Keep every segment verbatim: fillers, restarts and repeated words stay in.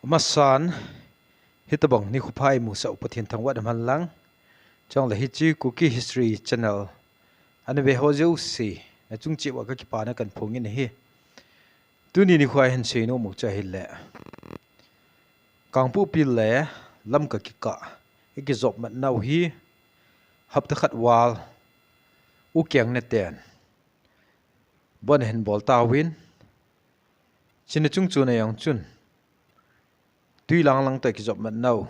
Amasan, hitabang nikho pha eimusah u Pathen thangvah in umhen lang. Chule hiche Kuki History Channel ana ve ho jouse, nachung cheh uva kakipana kahin phongin ahi. Tuni nikho a hin seinom u chu ahile, Kangpokpi le Lamka kikah a ikijopmatnau hi hapta khat val U Keng neten bandh ahin bol tauvin, chuna chungchon a jong chun Twilang lang toh ikijopmatnau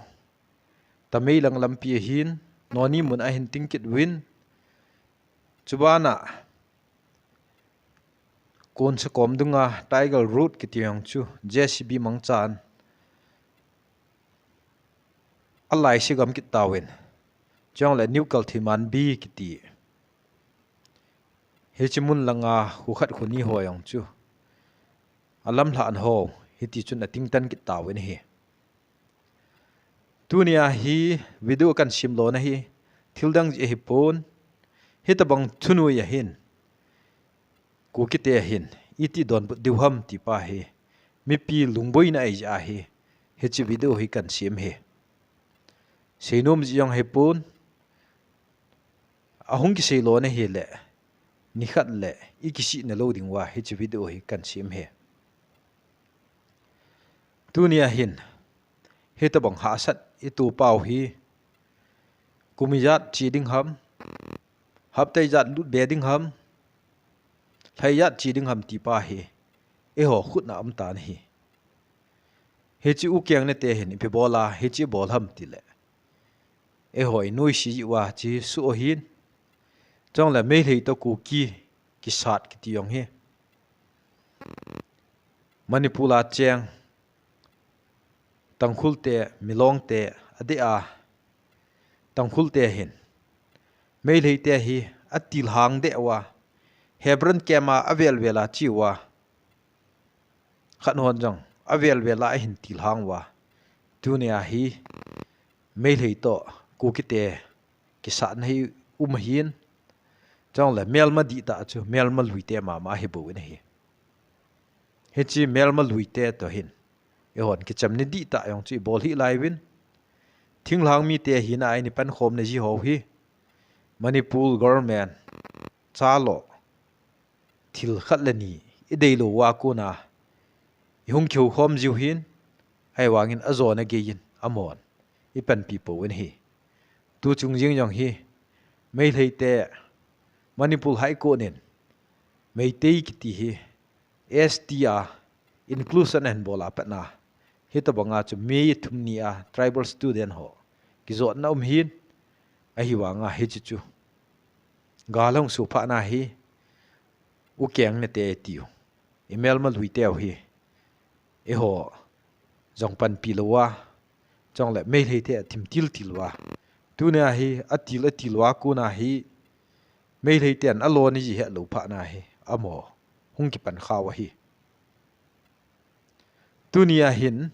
Tameilang lampi ahin, Noni mun a ahin ting kit uvin, chubana Konsa kom dunga Tiger Road kiti jong chu J C B mangchan alai se gam kit tauvin, chule New Kalthimanbi kiti, hiche mun langa kho khat kho ni ho jong chu alamlhah ho hiti chun ating tan kit tauvin ahi. Tunia hi video kahin sem lona hi thildang jeh ahipon, hitabang thunoi ahin Kukite hin iti donbut diu ham ti pa hi mipi lungboina ahi jeh ahi, hiche video hi kahin sem ahi. Seinom jeh jong ahipon, ahung kisei lona hile nikhat le ikisihna lou diuva hiche video hi kahin sem ahi. Tunia hin hitabang hahsat itoh pau hi kum ijat che ding ham, hapta ijat lut be ding ham, lha ijat che ding ham ti pa hi eiho khut a um tan ahi. Hiche U Keng nete hin ipi bol a hiche ibol ham tile, eiho inoise jeh uva hiche soh ahin, chule Meitei toh Kuki kisat kiti jong hi Manipur a cheng Tangkhul te, Milong te adeh a, Tangkhul te hin Meitei te hi atilhang deh uva, Hebron camp a avel vel a che uva, khat hon jong avel vel a ahin tilhang uva, tunia hi Meitei toh Kukite kisatna hi um ahin, chule melma dihtah chu melma luite mama ahi bouvin ahi. Hiche melma luite toh hin eihon kichamna dihtah jong chu ibol hih lai uvin, thinglhang mite hina a ipankhomna ji ho hi Manipur government chalo thil khat le ni ideilou uva kona ihung kihoukhom jiu hin, ahivangin ajona geiyin amahon ipanpi pouvin ahi. Tuchung jeng jong hi Meitei te Manipur High Court in Meitei kiti hi S T a inclusion ahin bol a pat na, hitabanga chu May thum ni a tribal student ho kijotna um ahin, ahivanga hiche chu gal ahung soh phat na hi U Keng nete tiu, imelma luiteu hi eiho jong panpi louva, chule Meitei te athim til til uva, tunia hi atil atil uva kona hi Meitei ten alona ji hetlou phat na hi amaho hung kipan khau ahi. Tunia hin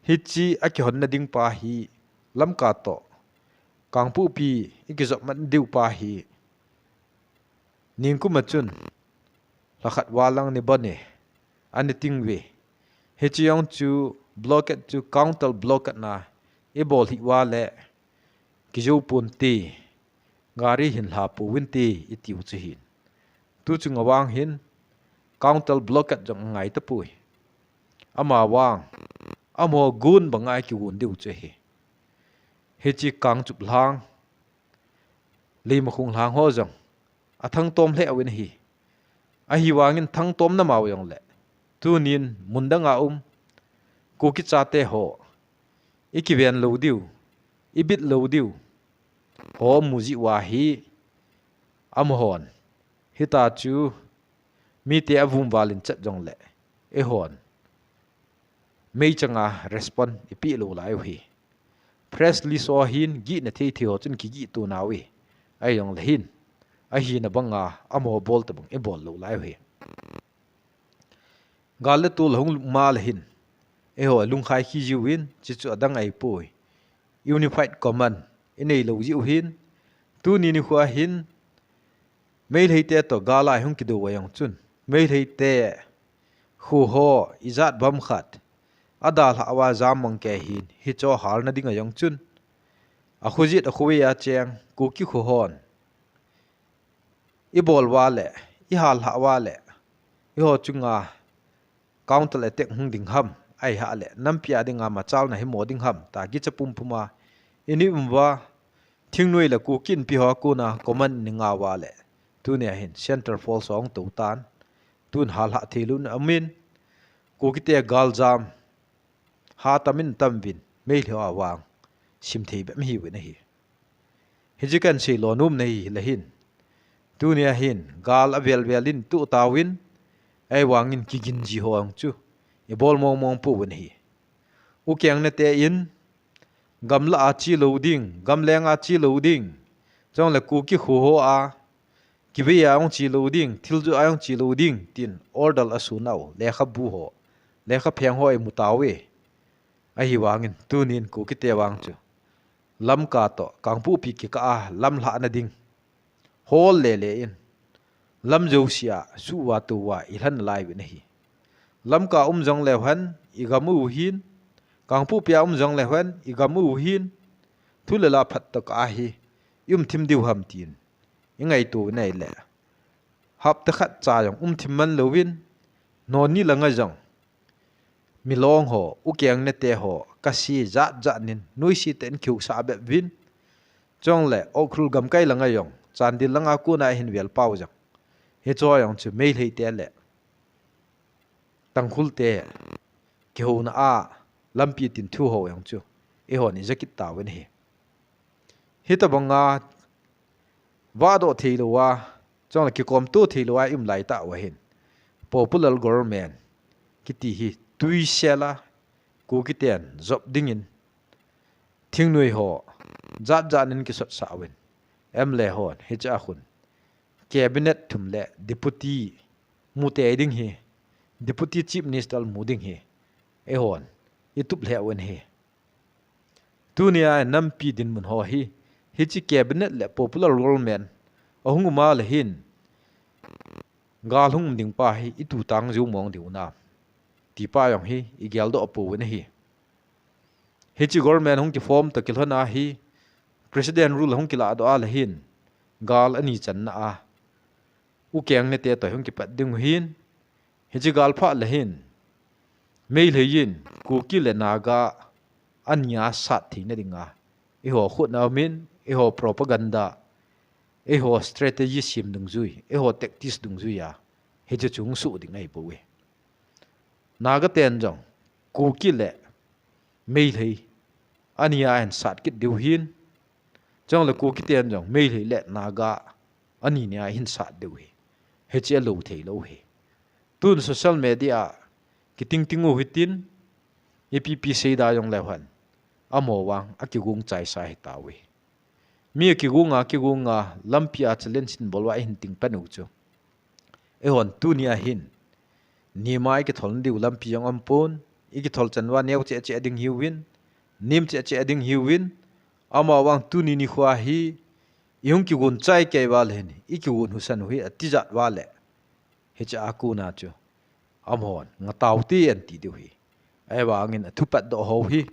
hiche akihonna ding pa hi Lamka toh Kangpokpi ikijopmat diu pa hi ningkum a chun lha khat val lang ni bandh e, ana ting uve. Hiche jong chu blockade chu counter blockade na ibol hih uva le kijou ponte, gari hin lha pouvinte itiu chu ahin. Tuchung a vang hin counter blockade jong angai tapoi. Amavang amaho gon banga ikigon diu chu ahi. Hiche Kangchup lhang, Leimakhong lhang ho jong athangtom lheh uvin ahi. Ahivangin thangtomna mau jongle, tunin mun danga um Kuki chate ho ikiven lou diu, ibit lou diu ho mu jeh uva hi amahon hitia chu mite avum val in chat jongle eihon meichanga respond ipeh lou lai u ahi. Press release ho hin gihna thei thei ho chun kigih to nau ahi. Ahijongle hin, ahina banga amaho bol tobang ibol lou lai u ahi. Gal le tol ahung lhung ma le hin, eiho ilungkhai kit jiuvin, chuchu adang ahipoi. Unified command inei lou jeh u hin, tuni nikho a hin Meitei te toh gal a ihung kidou a jong chun, Meitei te kho ho ijat bang khat adalhah uva jam mang kei hin, hicho halna ding a jong chun, akhojet akhovei a cheng Kuki kho hon ibol uva le, ihalhah uva le, eiho chunga counter attack hung ding ham, ahilouleh nampi a dinga machalna himo ding ham, tia kicha pumpum a ini um uva, thingnoi le Kuki Inpi ho a kona command ini nga uva le, tunia hin center force hung tou tan, tun halhah thei louna aumin, Kukite gal jam ha tamin tam uvin, Meitei ho a vang sim thei bep hiuvin ahi. Hiche kahin sei lo nom na hi le hin, tunia hin gal avel vel in tu tauvin, ahivangin kigin ji ho ang chu ibol mong mong pouvin ahi. Ukeng nete in gamla a che lou ding, gamleng a che lou ding, chule Kuki kho ho a kivei a hung che lou ding, thil joh a hung che lou ding, tin order asun nau, lekhabu ho, lekhapheng ho imu tauve. Ahivangin tunin Kukite vang chu Lamka toh Kangpokpi kikah a lamlhahna ding hol lele in, lam jousea suh uva tou uva ilhan lai uvin ahi. Lamka um jong leu hen igam u hin, Kangpokpi a um jong leu hen igam u hin, thu le la phat tah a hi ium thim diu ham tin ingaito uvin ahile, hapta khat cha jong um thim man louvin, noni langa jong Milong ho, Ukeng nete ho, Khasi jat jat nin, noise tah in kihuhsah bep uvin. Chule Ukhrul gamkai langa jong, Chandel langa kona ahin vel pau jong, hicho jong chu Meitei te le Tangkhul te kihouna a lampi tin thu ho jong chu eihon ija kit tauvin ahi. Hitabanga vahdoh thei louva, chule kikomto thei louva i um lai tah uva hin, popular government kiti hi tuisel a, Kukiten jop dingin, thingnoi ho jat jat nin kisotsah uvin, M L A hon hiche a khun cabinet thum le deputy mu tei ding hi, deputy chief minister mu ding hi, eihon itup lheh uvin ahi. Tunia nampi dinmun ho hi, hiche cabinet le popular government ahung um a le hin, gal hung um ding pa hi itu tang jiu mong diu na, ti pa jong hi igeldoh pouvin ahi. Hiche government hung kiform toh kilhon a hi, president rule hung kiladoh a le hin, gal ani channa a Ukeng nete toh hung kipat ding u hin, hiche gal phat le hin, Meitei in Kuki le Naga ania sat theina dinga, eiho khut a umin, eiho propaganda, eiho strategy sem dungjui, eiho tactics dungjuia hiche chu hung soh ding ahi bouve. Naga ten jong Kuki le Meitei ania ahin sat kit diu hin, chule Kukiten jong Meitei le Naga ani nia ahin sat diu hi, hiche alou thei lou hi. Tun social media a kiting ting u hitin, ipi pi seida jong leu hen, amaho vang akigong chaisa hi tauve. Mi akigonga, kigonga, lampi a challenge in bol uva ihin ting pan u chu, eihon tunia hin, nima ikithol diu lampi jong um pon, ikithol chan uva neo cheh cheh ding hiuvin, nem cheh cheh ding hiuvin, amavang tuni nikho hi, ihung kigon chai kei uva le hin, ikigon husa u hi atijat uva le, hiche a kona chu, amahon nga taute anti diu hi. Ahivangin athupatdoh ho hi,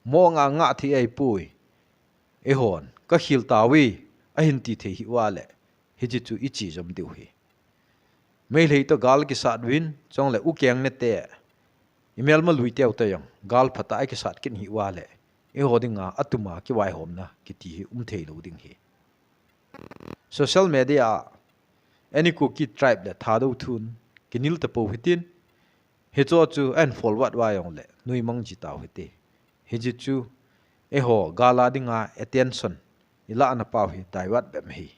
mo nga nga thei ahipoi. Eihon kakhel tauve, ahin ti thei hih uva le, hiche chu iche jom diu hi. Meitei toh gal kisat uvin, chule Ukeng nete, imelma lui teu toh jong gal phatah a ikisat kit hih uva le, eiho dinga atuma kivaihomna kiti hi um thei lou ding hi. Social media a any Kuki tribe le Thadou thun kinel tapou hitin, hicho chu ahin forward uva jongle nuimang ji tau hite. Hiche chu eiho gal a dinga attention ilahna pau hi divert bep ahi.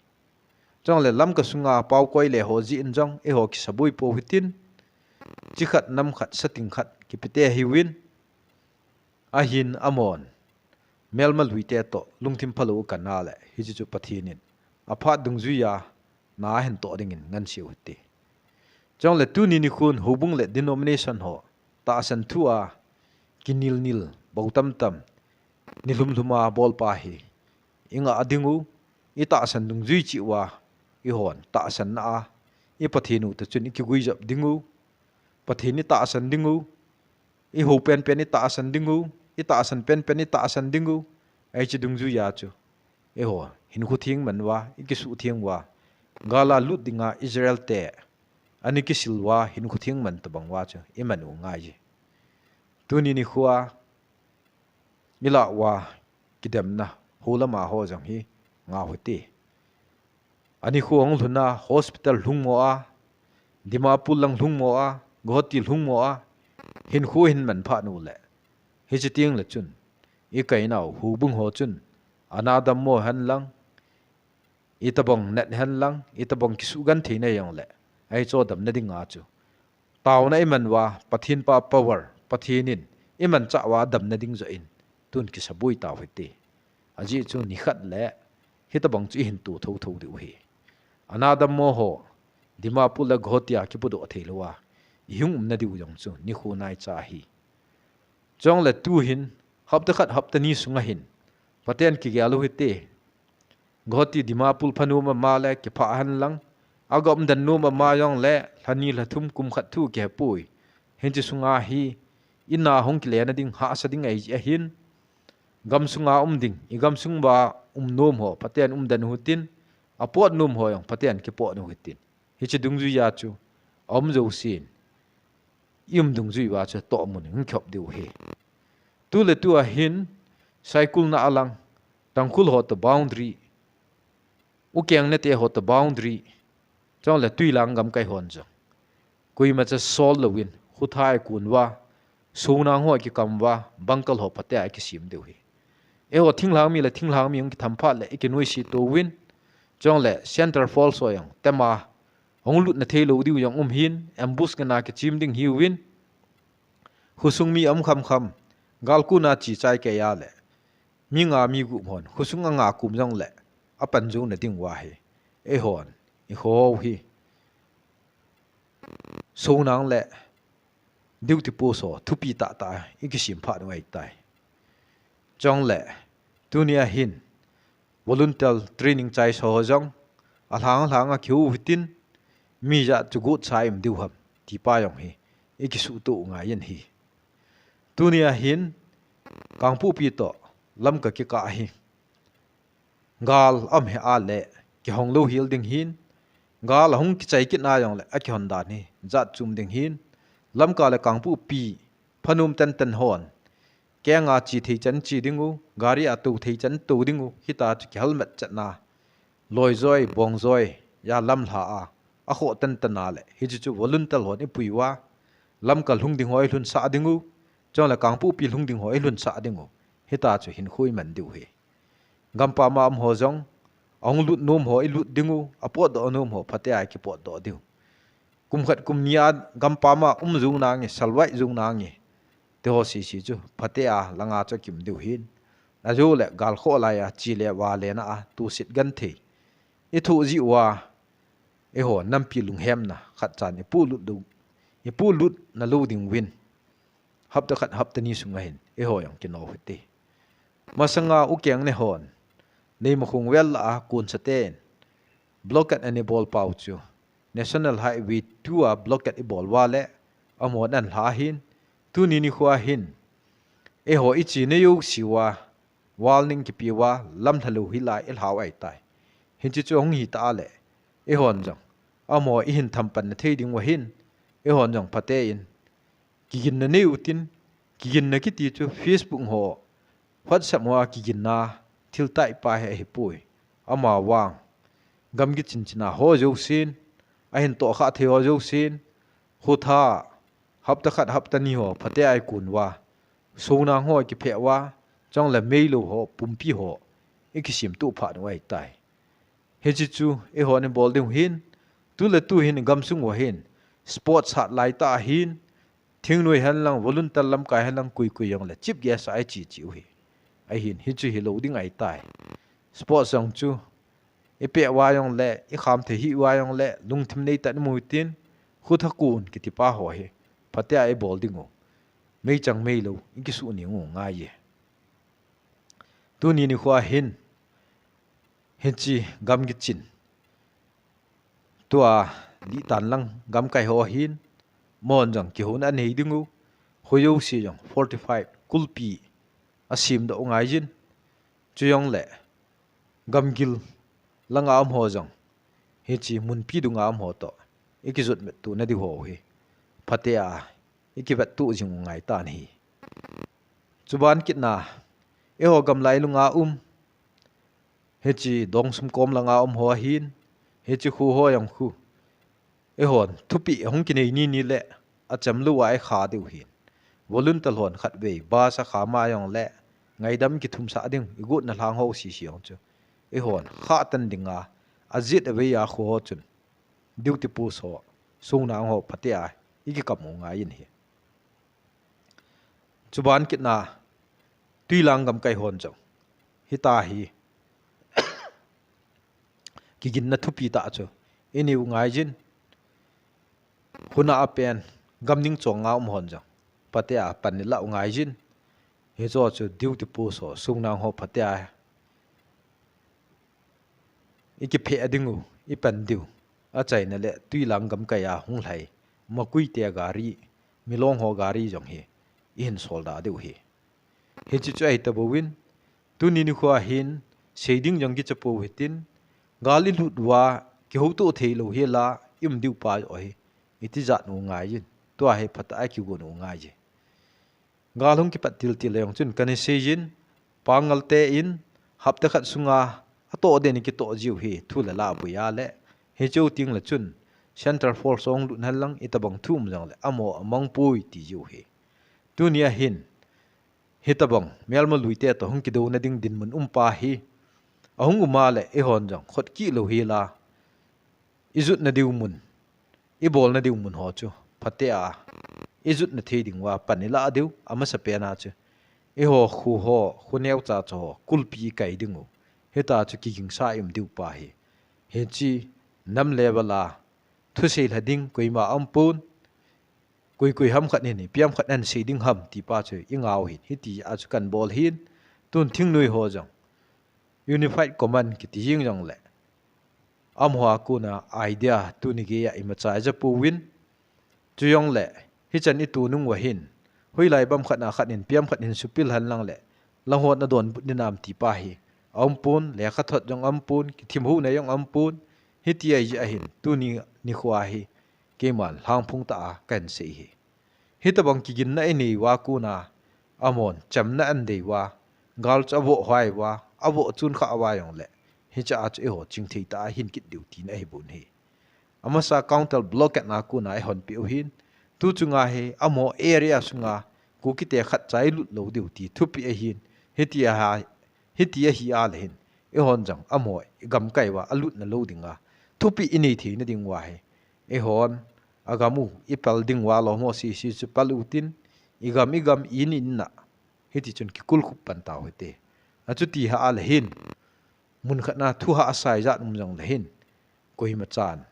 Chule Lamka sunga pao koi le ho jeh in jong eiho kisaboi pou hitin, chi khat nam khat sating khat kipete hiuvin, ahin amahon melma luite toh lungthim phalou kana le, hiche chu Pathen in aphat dungjuia na ahin toh dingin nganseu hite. Chule tuni nikhon houbung le denomination ho tahsan thua kinel nel bou tamtam, nilhum lhum a bolpa hi ingah ding u, itahsan dungjui cheh uva, eihon tahsanna a i Pathen u toh chun ikiguijop ding u, Pathen itahsan ding u, I ho penpen i tahsan ding u, i tahsan penpen i tahsan ding u, ahi chi dungjuia chu. Eiho, hinkho theng man uva, i kisuh theng uva. Gal a lut dinga Israel te, ana kisil uva, hinkho theng man tabang uva chu, i man u ngai e. Tuni nikhoa, i lah uva, kidemna, ho lama ho jong hi, ngah u hite. Ani khu hung lhun a, hospital lhung mo a, Dimapur lang lhung mo a, Guwahati lhung mo a, hinkho hin man phat u le. Hichi teng le chun, i kainau, hubung ho chun, ana dam mo hen lang, i tabang nat hen lang, i tabang kisugenthei na jong le. Ahi chu damna dinga chu. Taona i man uva, Pathen pa power, Pathen in, i manchah uva damna ding joh in, tun kisabui tau hite. Ajeh chu nikhat le, hitabang chu i hin tu thotho diu ahi. Ana dam mo ho, Dimapur le Guwahati a kipudoh thei lou a, i hung umna diu jong chu, nikho naicha ahi. Chule tu hin, hapta khat hapta ni sunga hin, phaten kigel u hite. Guwahati Dimapur phanom ama le kipha hen lang, aga umden nom ama jong le, lha ni lha thum kum khat thu kihepoi. Hichi sunga hi, i na hung kile na ding hahsa ding ahi ahin, gam sunga um ding, i gam sung uva um nom ho, phaten umden u hitin, apot nom ho jong, phaten kipot u hitin. Hichi dungjuia chu, aum jousen. I um dungjui uva chu tohmun hung khop diu ahi. Tu le tu a hin, Saikul na a lang, Tangkhul ho to boundary, Ukeng nate ho to boundary, chule Tuilang gamkai hon jong. Koima cha sol louvin, khutha a i kun uva, Sonang ho a kikam uva, bangkal ho phatea i kisem diu ahi. Eiho thinglhang mi le thinglhang mi hung kitham phat le i kinoise to uvin, chule Centre Force ho jong, tema, hung lutna thei lou diu jong um hin, ambush ngen a kichem ding hiuvin, khosung mi um kham kham, gal kun a chi chai kei a le, mi nga mi gup hon, khosung a nga kum jong le, apan jou na ding uva ahi, eihon, i ho hi, Sonang le, duty post ho, thupi tah tah, i kisem phat u ahitai. Chule, tunia hin, volunteer training chai so ho jong, alhang alhang a kihou u hitin, mi ijat chu got sa i um diu ham, ti pa jong hi, i kisuhtoh u ngai in ahi. Tunia hin, Kangpokpi to, Lamka kikah ahi. Gal um hih a le, kihong lou hel ding hin, gal ahung kichai kit na jong le, akihon dan hi, jat chom ding hin, Lamka le Kangpokpi, phanom tenten hon, keng a che thei chan che ding u, gari a tou thei chan tou ding u, hita chu kihelmet chet na, loijoi, bongjoi, a lamlha a, akhoh tenten a le, hichi chu volunteer hon i pui uva, Lamka lhung ding ho i lhunsah ding u, chule Kangpokpi lhung ding ho i lhunsah ding u, hita chu hinkho i man diu ahi. Gampam a um ho jong, ahung lut nom ho i lut ding u, apotdoh nom ho, phatea i kipotdoh diu. Kum khat kum ni a gampam a um jou nange, salvai jou nange, ti ho sese chu, phatea langa chu akim diu hin. Ajou le, gal khoh lai a, che le, va le na a, tuset genthei. I thoh jeh uva, eiho, nampi lunghemna, khat chan i polut lou, i polut na lou ding uvin. Hapta khat, hapta ni sunga hin, eiho jong kino u hite. Masanga Ukeng ne hon, Leimakhong vel lah a, Konsa ten, blockade ana bol pau chu, National Highway two a blockade i bol uva le, amahon an lha hin, tuni nikhoa hin, eiho i chena jouse uva, warning kipe uva, lam lha lou hi lai i lhau ahitai. Hichi chu hung hita le, eihon jong, amaho i hin thampan na thei ding uva hin, eihon jong phaten, kiginna nei utin, kiginna kiti chu Facebook ho, WhatsApp ho a kiginna thil taipa hi ahipoi. Amavang, gam kichin china ho jousen, ahin tohkhah thei ho jousen, khotha, hapta khat, hapta ni ho, phatea i kun uva, Sonang ho kipheh uva, chule meilou ho, pumpi ho, i kisemtoh phat u ahitai. Hichi chu, eihon i bol ding u hin, tu le tu hin, gamsung uva hin, sports hat lai tah hin, thingnoi hen lang, volunteer lamkai hen lang, koi koi jong le, chief guest a i che che u hi. Ahin, hichu hilou ding ahitai. Sports jong chu, i peh uva jong le, i kham thei hih uva jong le, lungthim nei tah in i mu tin, khotha kun kiti pa ho hi, phatea i bol ding u. Meichang meilou, i kisuh ning u ngai e. Tuni nikhoa hin, hichi gam kichin. Tua, lih tan lang gamkai ho hin, amahon jong kihouna anei ding u. Khojouse jong forty-five kulpi asem doh u ngai jin. Chujongle gamgil langa um ho jong hiche munpi dunga um ho toh ikijot vetto nadiu ho hi phatea ikivetto jing u ngai tan ahi. Chuban kitna eiho gamlai lunga um, hiche Dongsum kom langa um ho ahin, hiche khu ho jong khu eihon thupeh hung kinei nini le acham louva ikha diu hin. Volunteer hon khatvei bus akha ma jongle ngaidam kithumsah ding, igotna lhang ho sese jong chu eihon khatan dinga, ajet avei a khu ho chun duty post ho, sungnang ho phatea ikikam u ngai in ahi. Chuban kitna Twilang gamkai hon jong hitia hi kiginna thupi tah chu inei u ngai jin. Huna apen gamning chonga um hon jong phatea pan ilah u ngai jin. Hicho chu duty post ho, sungnang ho phatea ikiphe ding u, ipan diu, achaina le Twilang gamkai a hung lhai makuite gari, milong ho gari jong hi ihin solda diu ahi. Hiche chu ahi tabouvin, tuni nikho a hin seiding jong kichapou hitin, gal ilut uva kihouto theilou hila i um diu pa joh hi itijat u ngai jin. Tua hi phatah a kigon u ngai jin. Gal hung kipat tiltil jong chun kana sei jin, Pangalte in hapta khat sunga atoh den kitoh jiu hi thu le la aboi a le, hiche teng le chun Central Force hung lut hen lang itobang thu um jongle amaho amang poi ti jiu hi. Tuni a hin hitobang melma luite toh hung kidouna ding dinmun um pa hi ahung um a le, eihon jong khotkit lou hila ijotna diu mun, ibolna diu mun ho chu phatea ijotna thei ding uva pan ilah diu, amasapen a chu eiho khu ho, khu neocha cha ho kulpi ikai ding u, hitia chu kigingsa i um diu pa hi. Hiche nam level a thusei lha ding koima aumpon, koi koi ham khat hin ipi ham khat ahin sei ding ham ti pa chu ingah u hin, hitia chu kana bol hin. Tun thingnoi ho jong Unified Command kiti jing jongle amaho a kona idea tuni geiya imacha ijapouvin. Chujongle hichan itu nung uva hin hoilai bam khat na khat in ipi ham khat hin supil hen lang le, lang hon adonbut dinam ti pa hi aumpon, lekhathot jong aumpon, kithemhouna jong aumpon. Hitia ahijeh a hin tuni nikho a hi keiman lhangphong tah a kahin sei hi. Hitobang kiginna inei uva kona amahon chamna ahin dei uva, gal chu avoh hoi uva, avoh chun kha uva jongle, hichea chu eiho chingthei tah a hin kit diu tina ahibou ahi. Amasa counter blockade na kona eihon peh u hin, tu chunga hi amaho area sunga Kukite khatcha ilut lou diu ti thupeh ahin, hitia hi Hiti ahi a le hin, eihon jong amaho gamkai uva alutna lou dinga thupeh inei theina ding uva hi, eihon agam u ipal ding uva lom ho sese chu pal utin, igam igam, i-in in a, hiti chun kikulkhup pan tau hite. Achuti ha a le hin, mun khat na thu hahsa ijat um jong le hin, koima chan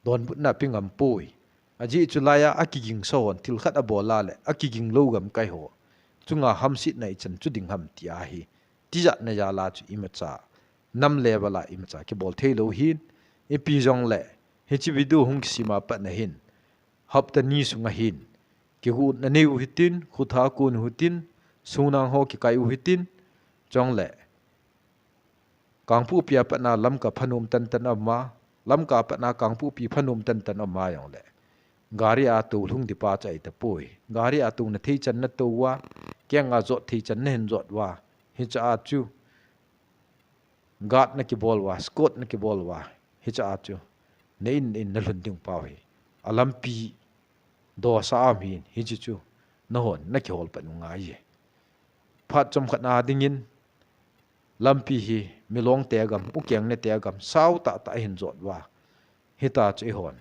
donbutna pe ngam poi. Ajeh chu laiya akigingsa hon thil khat abol a le akiging lou gamkai ho chunga hamsetna ichan chu ding ham ti ahi. Tijatna jal a chu imacha nam level a imacha kibol thei lou hin, ipi jong le hiche video hung kisem a pat na hin hapta ni sunga hin kigotna nei u hitin, khutha kon u hitin, sungnang ho kikai u hitin, chule Kangpokpi a pat na Lamka phanom tantan a um a, Lamka a pat na Kangpokpi phanom tantan a um a jong le, gari a tou lhung ding pa chu ahi tapoi. Gari a touna thei chan na tou uva, keng a jot thei chan na hin jot uva, hiche a chu guard na kibol uva, escort na kibol uva, hiche a chu na in in na lhun ding pa u hi. A lampi dosa a um hin, hiche chu nahon na kihol pan u ngai e. Phat chomkhat na dingin lampi hi Milong te gam, Ukeng ne te gam, sao tah tah ahin jot uva. Hita chu eihon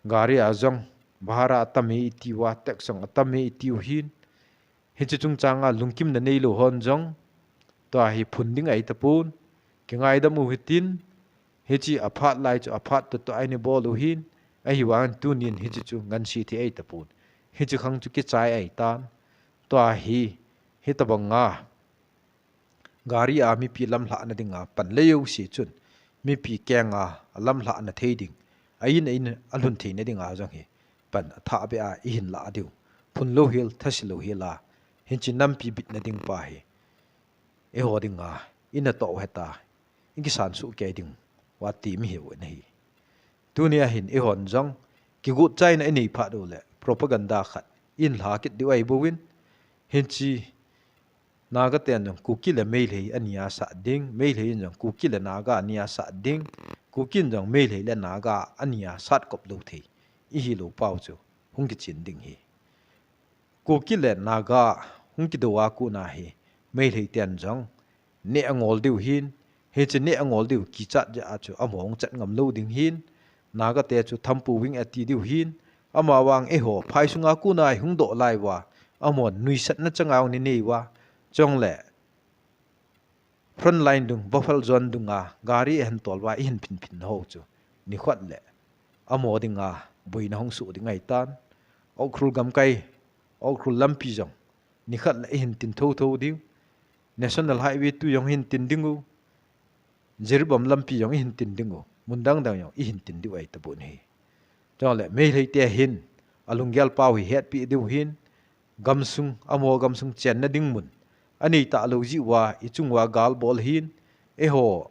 gari a jong bhara atam e iti uva, tax jong atam e iti u hin. Hiche chungchang a lungkimna nei lou hon jong tua hi phun ding ahi tapon, kingaidam u hitin, hiche a phat lai chu a phat toh toh a eina bol u hin, ahivangin tunin hiche chu ngansi thei ahi tapon. Hiche khang chu kichai ahi tan. Tua hi, hitabang a gari a mipi lamlhahna dinga pan le jouse chun mipi keng a lamlhahna thei ding, a in a in a lhun theina dinga jong hi pan athah beh a ihin lah diu. phun lou hel, thasi lou hel a, hiche nampi bitna ding pa hi eiho dinga ina toh u heta, ikisan soh kei diu ati mi hiu ahi. Tunia hin eihon jong kigot chaina inei phat uleh propaganda khat in lha kit diu ahi bouvin, hiche Naga ten jong Kuki le Meitei ania sat ding, Meitei in jong Kuki le Naga ania sat ding, Kuki in jong Meitei le Naga ania sat kop lou thei ihi lou pau chu hung kichen ding ahi. Kuki le Naga hung kidou a kona hi Meitei ten jong neh angol diu ahin, hiche neh angol diu kichat jeh a chu amaho hung chat ngam lou ding ahin, Naga te chu thampu wing ati diu ahin, amavang eiho phai sunga kona hi hung doh lai uva, amaho nuisatna changa hung nei uva, chule front line dung, buffer zone dunga gari ahin tol uva, ihin phin phin ho chu nikhat le amaho dinga boina hung soh ding ahitan. Ukhrul gamkai, Ukhrul lampi jong nikhat le ihin tin thotho diu. National Highway two jong ihin tin diu. Jiribam lampi jong ihin tin diu. Mun dang dang jong ihin tin diu ahi tapon ahi. Chule Meitei te hin alunggel pau hi hetpi diu ahin, gamsung, amaho gamsung chenna ding mun anei talou jeh uva, ichung uva gal bol ahin, eiho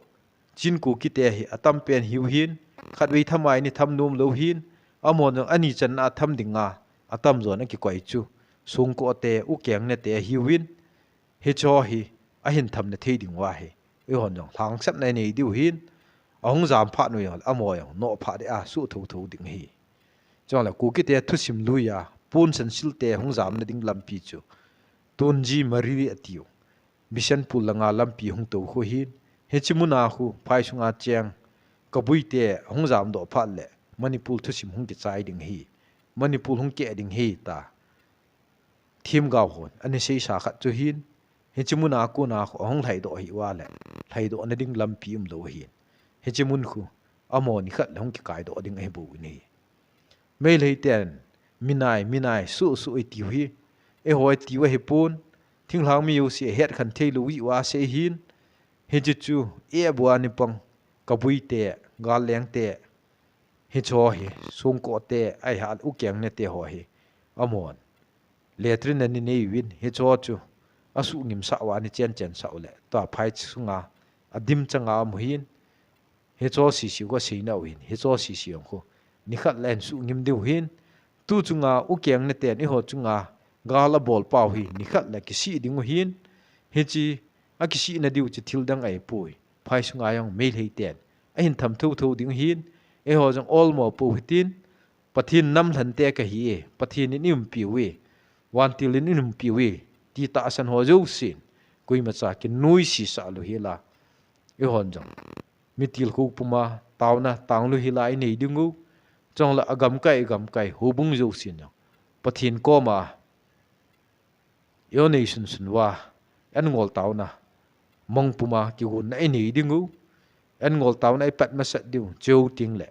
Chin Kuki te hi atam pen hiu ahin, khatvei tham a ina tham nom lou ahin, amahon jong ani channa a tham dinga atam jon akikoi chu Songko te, Ukeng ne te ahiuvin, hicheho hi ahin thamna thei diu ahi. Eihon jong lhangsapna inei diu ahin, ahung jam phat u jongle amaho jong noh phat dia suh thotho ding ahi. Chule Kuki te thusim lui a, Pon Sansil te hung jamna ding lampi chu Tonji Mari atiu, Bishenpur langa lampi hung tou khu ahin, hiche muna khu phai sunga cheng Kabui te hung jamdoh phat le Manipur thusim hung kichai ding ahi, Manipur hung keh ding ahi ta themgao hon ana seisa khat chu ahin, hiche muna kona khu ahung lhaidoh ahi uva le, lhaidohna ding lampi umlou ahin, hiche mun khu amaho nikhat le hung kikaidoh ding ahi bou ahi. Meitei ten minai, minai, suh suh itiu hi, eiho itiu ahipon, thinglhang mi jouse ahet khen thei lou jeh uva asei ahin, hiche chu, eh, abua ni pang, Kabui te, Galleng te, hicheho hi, Songko te, ahilouleh Ukeng ne te ho hi, amahon latrine ana nei uvin, hicheho chu asuh ngimsah uva ana chen chen sah uleh, tua phai sunga adim changa amu ahin, hicheho sisi khu aseina u ahin, hicheho sisi jong khu nikhat le ahin suh ngim diu ahin, tu chunga Ukeng ne ten eiho chunga gal abol pau hi nikhat le kisih diu ahin, hiche akisihna diu chu thil dang ahipoi, phai sunga jong Meitei ten ahin tham thotho diu ahin, eiho jong olmo pou hitin, Pathen namlhen te kahi e, Pathen in eiumpi uve, vantil in eiumpi uve, ti tahsan ho jousen, koimacha kinoise sah lou hel a, eihon jong mitil khu puma taona tang lou hel a inei diu, chule agamkai, agamkai, houbung jousen jong Pathen koma eihon eisunsun uva, eingol taona mang puma kigonna inei diu, eingol taona ipat masat diu, chuteng le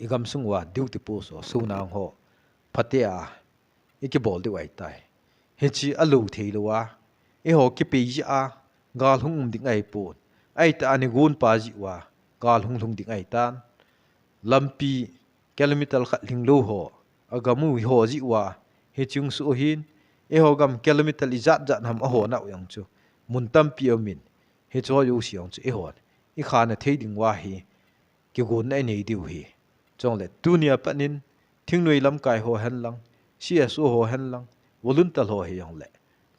igamsung uva duty post ho, sunang ho, phatea ikibol diu ahitai. Hiche alou thei lou a, eiho kipei jeh a gal hung um ding ahipon, ahitah a nigon pa jeh uva gal hung lhung ding ahitan. Lampi kilometer khat lhinglou ho, agam u ho jeh uva hiche hung soh ahin, eiho gam kilometer ijat jat ham ahonau jong chu mun tampi aumin, hicheho jouse jong chu eihon ikhana thei diu ahi, kigonna inei diu ahi. Chule tunia pat in thingnoi lamkai ho henlang, C S O ho henlang, volunteer ho hijongle,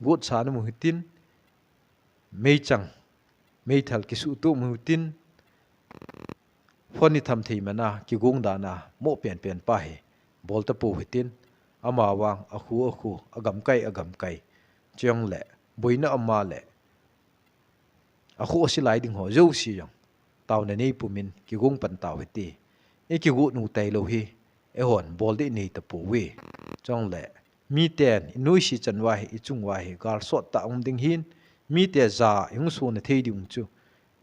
gotsan imu hitin, meichang, meithal kisuhtup imu hitin, phone itham thei mana kigong dana mo penpen pa hi bol tapou hitin, amavang akhu akhu, agamkai agamkai, chujongle boina ama le akhohse lai ding ho jouse jong taona nei pumin kigong pan tau hite. Ikigot u tailou hi eihon bol ding inei tapouve. Chule miten inoise chan uva hi, ichung uva hi gal sottah um ding ahin, mite ja ihung sona thei diu chu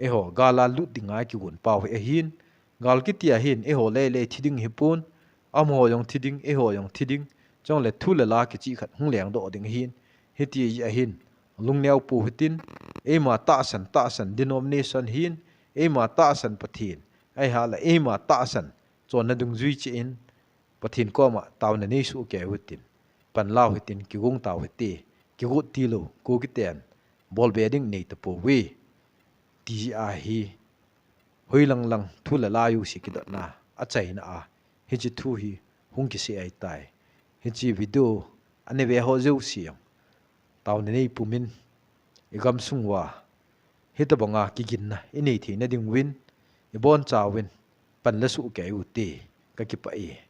eiho gal a lut dinga ikigon pau hi ahin, gal kiti a hin eiho lele thi ding hipon, amaho jong thi ding, eiho jong thi ding, chule thu le la kichih khat hung lengdoh ding ahin, hiti jeh a hin lungneo pou hitin, eima tahsan, tahsan denomination hin, eima tahsan Pathen, ahilouleh eima tahsan chonna dungjui cheh in, Pathen koma taona nei soh kei u hitin, panlau hitin, kigong tau hite, kigot tilou Kukiten bolbe ding nei tapouve, ti ahi. Hoilang lang thu le la jouse kidotna achaina a hiche thu hi hung kisei ahitai. Hiche video ana ve ho jouse jong taona nei pumin, igamsung uva hitobanga kiginna inei theina dinguvin ibonchauvin pan le suhkei ute, kakipah e.